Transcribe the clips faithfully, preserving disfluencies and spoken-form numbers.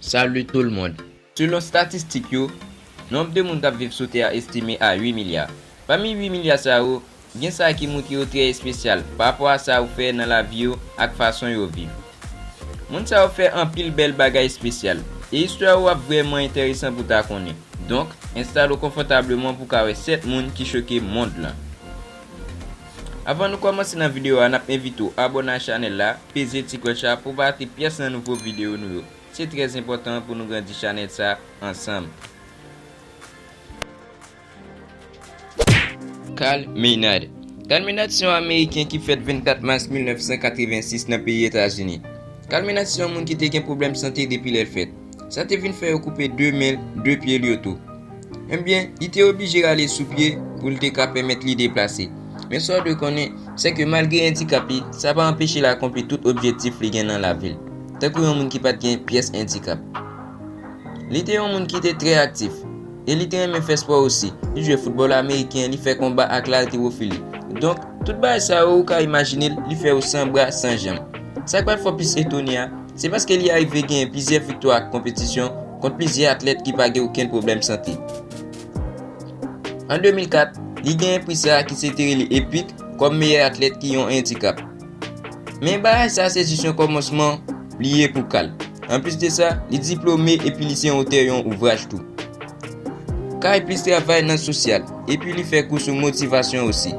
Salut tout le monde. Selon statistik yo, nonb de moun k ap viv sou tè a estime a uit milya. Pami uit milya sa yo, gen sa ki montre yo trè espesyal pa rapò a sa yo fè nan lavi yo ak fason yo viv. Moun sa yo fè anpil bèl bagay espesyal, e istwa yo ap vrèman enteresan pou ta konnen. Donk, enstale w konfòtableman pou w ka wè sèt moun ki choke mond lan. Avan nou kòmanse nan videyo a, n ap envite w abòne a chanèl la, peze ti klòch la pou w pa rate pyès nan nouvo videyo nou yo. Se trè enpòtan pou nou grandi chanèl sa ansanm. Carl Maynard. Carl Maynard se yon Ameriken ki fèt vennkat mas mil nèf san katrevensis nan peyi Etazini. Carl Maynard se yon moun ki te gen pwoblèm sante depi lè l fèt. Sa te vin fè yo koupe de men l, de pye l yo tou. Ebyen, li te oblije rale sou pye pou l te ka pèmèt li deplase. Men sa w dwe konnen, se ke malgre andikap li, sa pa anpeche l akonpli tout objektif li gen nan lavi l, tankou yon moun ki pa t gen pyès andikap. Li te yon moun ki te trè aktif, e li te renmen fè spò osi. Li jwe foutbòl ameriken, li fè konba ak laltewofili. Donk, tout bagay sa yo ou ka imajine l, li fè yo san bra, san janm. Sa k pral fè w plis etone a, se paske li arive genyen plizyè viktwa ak konpetisyon kont plizyè atlèt ki pa gen okenn pwoblèm sante. An de mil kat, li genyen pri sa a ki se te rele EPIC kòm meyè atlèt ki yon andikap. Men bagay sa a se jis yon kòmansman li ye pou Carl. Anplis de sa, li diplome epi li se yon otè yon ouvraj tou. Carl plis travay nan sosyal, epi li fè kou sou motivasyon osi.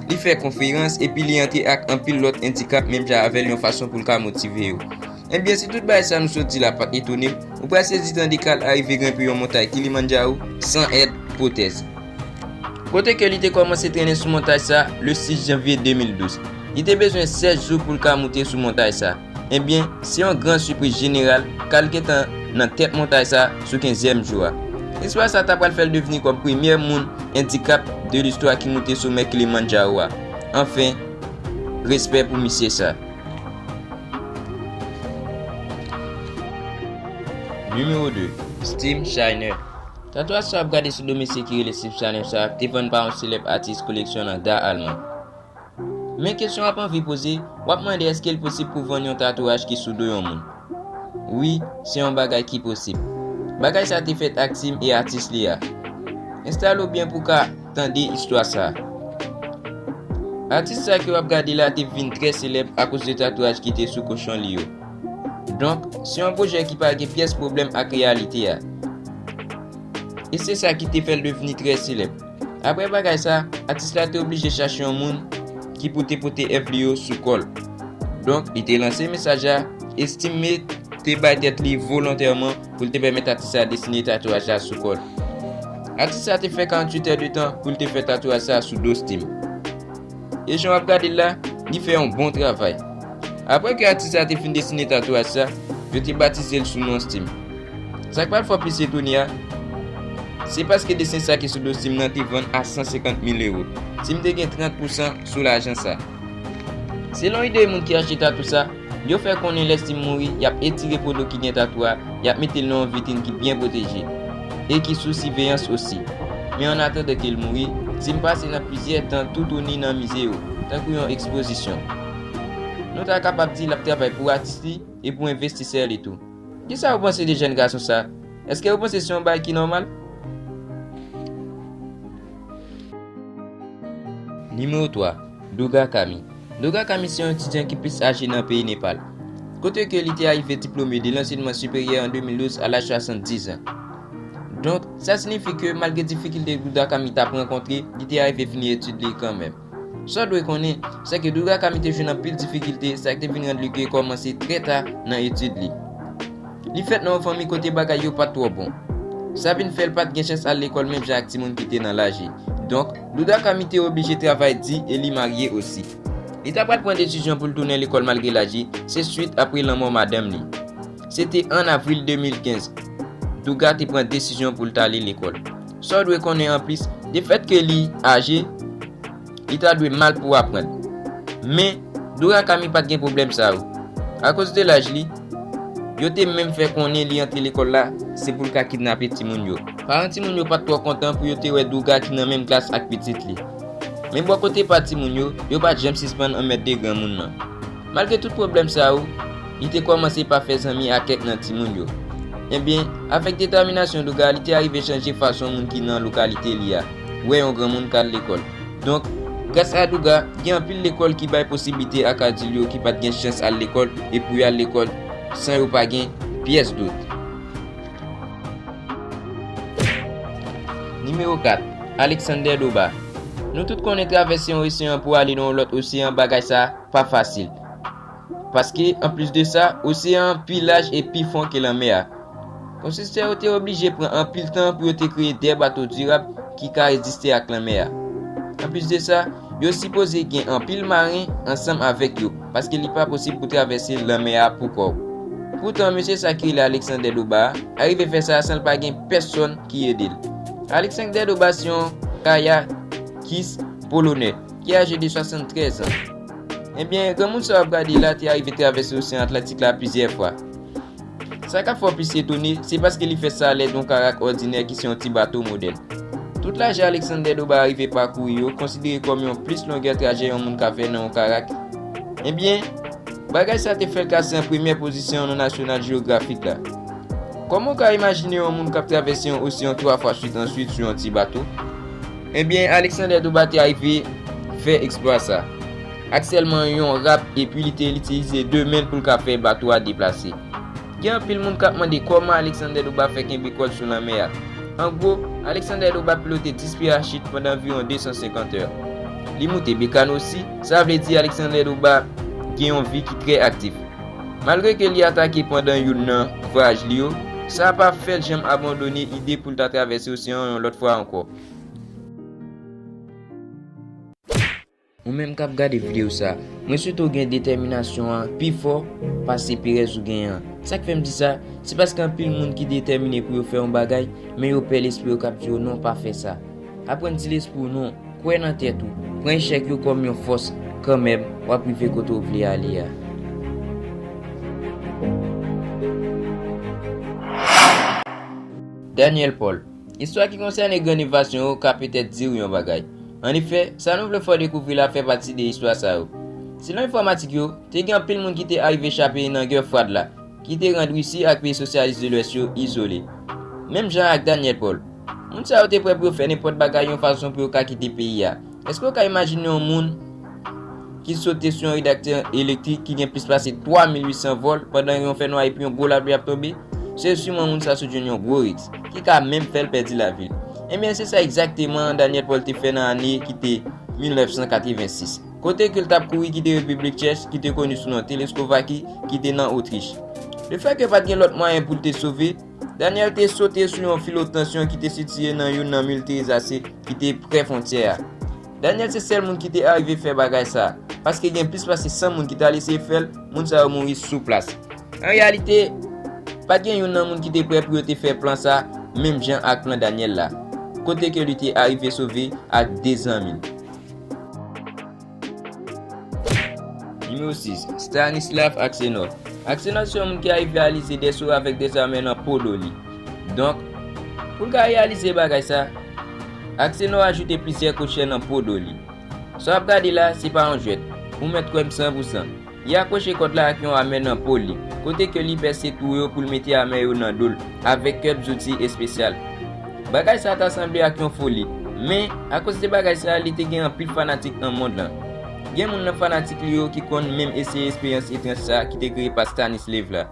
Li fè konferans epi li antre ak anpil lòt andikap menm jan avè l yon fason pou l ka motive yo. Ebyen, si tout bagay sa nou sot di la pa t etone w, ou pral sezi tande Carl arive grenpe yon montay Kilimanjaro san èd pwotèz. Kote ke li te kòmanse trennen sou montay sa le sis janvye de mil douz. Li te bezwen sèz jou pou l ka moute sou montay sa. Ebyen, se yon gran sipriz jeneral, Carl gentan nan tèt montay sa sou kenzyèm jou a. Eksplwa sa ta pral fè l devni kòm premyè moun andikap de listwa ki moute somè Kilimanjaro a. Anfen, respè pou misye sa. Nimewo de, Steve Shiner. Tatouaj sa w ap gade sou do mesye ki rele Steve Shiner sa te vann pa yon selèb atis koleksyon nan Da Alman. Men kesyon w ap anvi poze, w ap mande èske l posib pou vann yon tatouaj ki sou do yon moun? Wi, se yon bagay ki posib. Bagay sa te fèt ak Tim e atis li a. Enstale w byen pou w ka tande istwa sa. Atis sa ke w ap gade la te vin trè selèb akoz de tatouaj ki te sou kochon li yo. Donk, se yon pwojè ki pa gen pyès pwoblèm ak reyalite a. E se sa ki te fè l devni trè selèb. Apre bagay sa, atis la te oblije chache yon moun ki pou te pote èv li yo sou kò l. Donk, li te lanse mesaj la, e Steve May te bay tèt li volontèman pou l te pèmèt atis la desine tatouaj la sou kò l. Atis la te fè karanntuit è de tan pou l te fè tatouaj sa sou do Steve. E jan w ap gade l la, li fè yon bon travay. Apre ke atis la te fin desine tatouaj sa, yo te batize l sou non Steve. Sa k pral fè w plis etone a, se paske desen sa ki sou do Steve nan te vann a san senkant mil ewo. Steve te gen trant pousan sou lajan sa. Selon ide moun ki achte tatou sa, yo fè konnen lè Steve mouri, y ap etire po do ki gen tatou a, y ap mete l nan yon vitrin ki byen pwoteje e ki sou siveyans osi. Men annatandan ke l mouri, Steve pase nan plizyè tan toutouni nan mize yo, tankou yon ekspozisyon. Nou ta kapab di l ap travay pou atis li e pou envestisè li tou. Kisa w panse de jèn gason sa? Èske w panse se yon bagay ki nòmal? Nimewo twa, Durga Kami. Durga Kami se yon etidyan ki plis aje nan peyi Nepal, kote ke li te arive diplome de lansèyman siperyè an de mil douz a laj swasanndiz an. Donk, sa siyifi ke malgre difikilte Durga Kami t ap rankontre, li te arive fini etid li kanmenm. Sa w dwe konnen, se ke Durga Kami te jwenn anpil difikilte, sa ki te vin rann li ke kòmanse trè ta nan etid li. Li fèt nan yon fanmi kote bagay yo pa t twò bon. Sa vin fè l pa t gen chans al lekòl menm jan ak timoun ki te nan laj li. Donk, Durga Kami te oblije travay di e li marye osi. Li ta pral pran desizyon pou l tounen lekòl malgre laj li, se swit apre lanmò madanm li. Se te an avril de mil kenz, Durga te pran desizyon pou l t ale lekòl. Sa w dwe konnen anplis, lefètke li aje, li ta dwe mal pou aprann. Men, Durga Kami pa t gen pwoblèm sa yo. Akoz de laj li, yo te menm fè konnen li antre lekòl la, se pou l ka kidnape timoun yo. Paran timoun yo pa t twò kontan pou yo te wè Durga ki nan menm klas ak pitit li. Men bò kote pa timoun yo, yo pa t janm sispann anmède granmoun nan. Malgre tout pwoblèm sa yo, li te kòmanse pa fè zanmi ak kèk nan timoun yo. Ebyen, avèk detèminasyon Douga, li te arive chanje fason moun ki nan lokalite li a wè yon granmoun k al lekòl. Donk, gras a Douga, gen anpil lekòl ki bay posiblite ak adil yo ki pa t gen chans al lekòl e pou y al lekòl san yo pa gen pyès dout. Nimewo kat, Alexander Doba. Nou tout konnen travèse yon oseyan pou ale nan yon lòt oseyan, bagay sa pa fasil. Paske, anplis de sa, oseyan an pi laj e pi fon ke lanmè a. Konstriktè yo te oblije pran anpil tan pou yo te kreye de bato dirab ki ka reziste ak lanmè a. Anplis de sa, yo sipoze gen anpil maren ansanm avèk yo, paske li pa posib pou travèse lanmè a pou kò w. Poutan, mesye sa ki rele Alexander Doba a arive fè sa san l pa gen pèsonn ki ede l. Alexander Doba se yon kayakis polonè ki aje de swasanntrèz an. Ebyen, granmoun sa w ap gade la te arive travèse Oseyan Atlantik la plizyè fwa. Sa k ap fè w plis etone, se paske li fè sa alèd yon karak òdinè ki se yon ti bato modèl. Tout lajè Alexander Doba arive pakouri yo konsidere kòm yon plis longè trajè yon moun ka fè nan yon karak. Ebyen, bagay sa te fè l klase an premyè pozisyon nan National Geographic la. Kòman w ka imajine yon moun k ap travèse yon oseyan twa fwa swit answit sou yon ti bato? Ebyen, Alexander Doba te arive fè eksplwa sa ak sèlman yon rap, epi li te itilize de men l pou l ka fè bato a deplase. Gen anpil moun k ap mande kòman Alexander Doba fè kenbe kò l sou lanmè a. An gwo, Alexander Doba pilote dis pye a chit pandan anviwon de san senkant è. Li moute bekano osi, sa vle di Alexander Doba gen yon vi ki trè aktif. Malgre ke li atake pandan youn nan vwayaj li yo, sa pa fè l janm abandone ide pou l ta travèse oseyan an yon lòt fwa ankò. Ou menm k ap gade videyo sa, mwen swete w gen detèminasyon an pi fò pase perèz ou genyen an. Sa k fè m di sa, se paske anpil moun ki detèmine pou yo fè yon bagay, men yo pè lespri yo k ap di yo non, pa fè sa. Aprann di lespri w non, kwè nan tèt ou, pran echèk yo kòm yon fòs kanmenm, w ap rive kote w vle ale a. Daniel Paul. Istwa ki konsène grann evasyon yo ka petèt di w yon bagay. Annefè, sa nou vle fè w dekouvri la fè pati de istwa sa yo. Selon enfòmatik yo, te gen anpil moun ki te arive chape nan gè fwad la, ki te rann Risi ak peyi sosyalis de Lwès yo izole. Menm jan ak Daniel Paul, moun sa yo te prè pou yo fè nenpòt bagay yon fason pou yo ka kite peyi a. Èske w ka imajine yon moun ki sote sou yon redaktè elektrik ki gen plis pase twa mil uit san vòl pandan yon fènwa epi yon gwo lapli ap tonbe? Se siman moun sa sot jwenn yon gwo riks, ki ka menm fè l pèdi lavi l. Ebyen, se sa egzakteman Daniel Paul te fè nan ane ki te mil nèf san katrevensis, kote ke l t ap kouri kite Repiblik Tchèch, ki te koni sou non Teleskovaki, ki te nan Otrich. Lefètke pa t gen lòt mwayen pou l te sove, Daniel te sote sou yon filo tansyon ki te sitiye nan youn nan mil Terezase ki te prè fwontyè a. Daniel se sèl moun ki te arive fè bagay sa a, paske gen plis pase san moun ki t al eseye fè l, moun sa yo mouri sou plas. An reyalite, pa t gen youn nan moun ki te prè pou yo te fè plan sa a, menm jan ak plan Daniel la, kote ke li te arive sove ak de zanmi l. Nimewo sis, Stanislav Aksenov. Aksenov se yon moun ki arive realize de so avèk de zamè nan po do li. Donk, pou l ka reyalize bagay sa, Aksenov ajoute plizyè kwochè nan po do li. Sa w ap gade la, se pa yon jwèt. Ou mèt kwè m san pou san. Li akwoche kòd la ak yon amè nan po li, kote ke li pèse twou yo pou l mete amè yo nan do l, avèk kèk zouti espesyal. Bagay sa ta sanble ak yon foli, men, akoz de bagay sa, li te gen anpil fanatik nan mond lan. Gen moun nan fanatik li yo ki konn menm eseye esperyans etranj sa ki te kreye pa Stanislev la.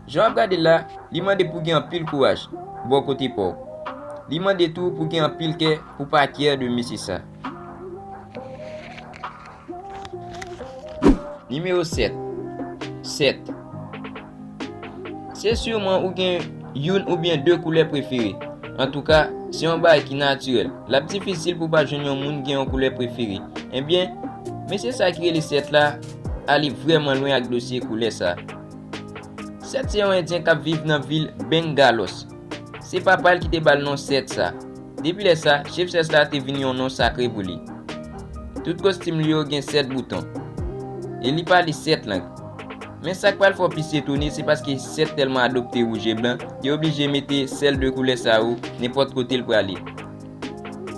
Jan w ap gade l la, li mande pou gen anpil kouraj bò kote pa w. Li mande tou pou gen anpil kè pou pa kyè de mesye sa. Nimewo sèt. Sèt. Se siman ou gen youn oubyen de koulè prefere. Antouka, se yon bagay ki natirèl. L ap difisil pou w pa jwenn yon moun gen yon koulè prefere. Ebyen, mesye sa ki rele Sèt la, ale vrèman lwen ak dosye koulè sa. Sèt se yon Endyen k ap viv nan vil Bengalos. Se papa l ki te ba l non Sèt sa. Depi lè sa, chef Sèt la te vin yon non sakre pou li. Tout kostim li yo gen sèt bouton. E li pale sèt lang. Men sa k pral fè w plis etone, se paske Sèt tèlman adopte wouj e blan, li oblije mete sèl de koulè sa yo nenpòt kote l prale.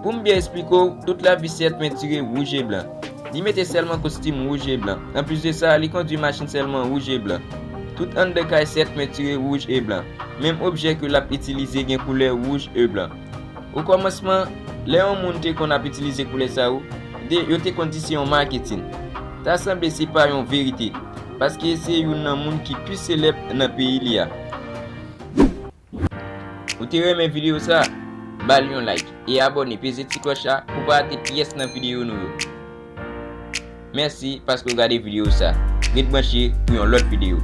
Pou m byen esplike w, tout lavi Sèt pentire wouj e blan. Li mete sèlman kostim wouj e blan. Anplis de sa, li kondwi machin sèlman wouj e blan. Tout anndan kay Seth pentire wouj e blan. Menm objè ke l ap itilize gen koulè wouj e blan. Okòmansman, lè yon moun te konn ap itilize koulè sa yo, de, yo te konn di se yon maketin. Ta sanble se pa yon verite, paske se youn nan moun ki pi selèb nan peyi li a. Ou te renmen videyo sa? Ba l yon like e abòne, peze ti klòch la pou pa rate pyès nan videyo nou yo. Mèsi paske w gade videyo sa. Ret branche pou yon lòt videyo.